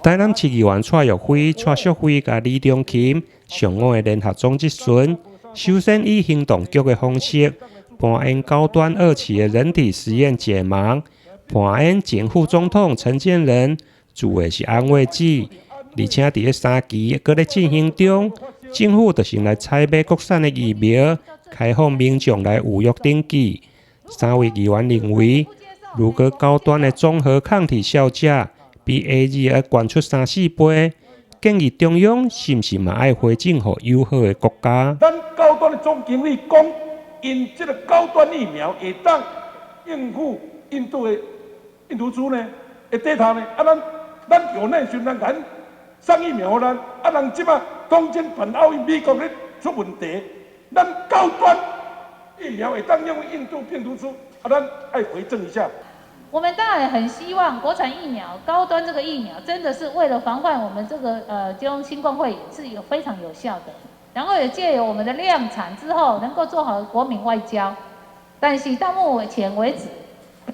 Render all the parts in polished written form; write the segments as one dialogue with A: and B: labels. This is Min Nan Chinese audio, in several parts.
A: 台南市議員蔡玉輝、蔡淑慧佮李中琴上午的聯合總質詢，首先以行動劇的方式，扮演高端二期的人體實驗解盲，扮演前副總統陳建仁，注的是安慰劑，而且佇咧三期閣咧進行中，政府就先來採買國產的疫苗，開放民眾來預約登記。三位議員認為，如果高端的綜合抗體效價比 AZ 愛懸出三四倍，建議中央是毋是嘛愛回贈予友好的國家？
B: 咱高端的總經理講，𪜶這个高端疫苗會當應付印度的病毒株呢，會對頭呢？啊，咱咱有耐心，咱共送疫苗予咱。啊，人這擺東京辦奧運，美國咧出問題，咱高端疫苗會當應付印度病毒株，啊，咱愛回贈一下。
C: 我們當然很希望國產疫苗、高端這個疫苗，真的是為了防範我們這個這種新冠肺炎是有非常有效的。然後也借由我們的量產之後，能夠做好國民外交。但是到目前為止，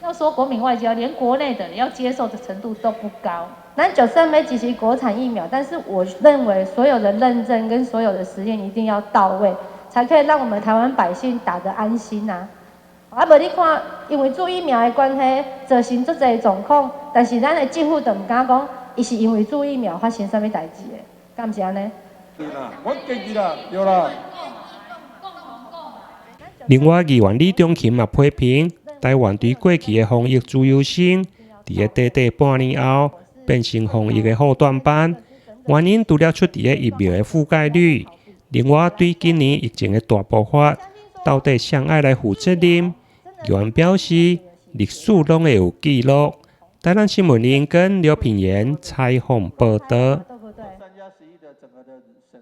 C: 要說國民外交，連國內的要接受的程度都不高。
D: 咱就算欲支持國產疫苗，但是我認為所有的認證跟所有的實驗一定要到位，才可以讓我們台灣百姓打得安心啊。啊，無你看，因為注疫苗的關係，造成足濟狀況，但是咱的政府就毋敢講，伊是因為注疫苗發生啥物代誌的，敢毋是按呢？
B: 我建議啦，對啦。
A: 另外，議員李中琴嘛批評，台灣對過去的防疫自由身，佇咧短短半年後變成防疫的後段班，原因除了出佇咧疫苗的覆蓋率，另外對今年疫情的大爆發，到底誰愛來負責任？議員表示，歷史攏會有記錄。台南新聞林跟劉品言採訪報導。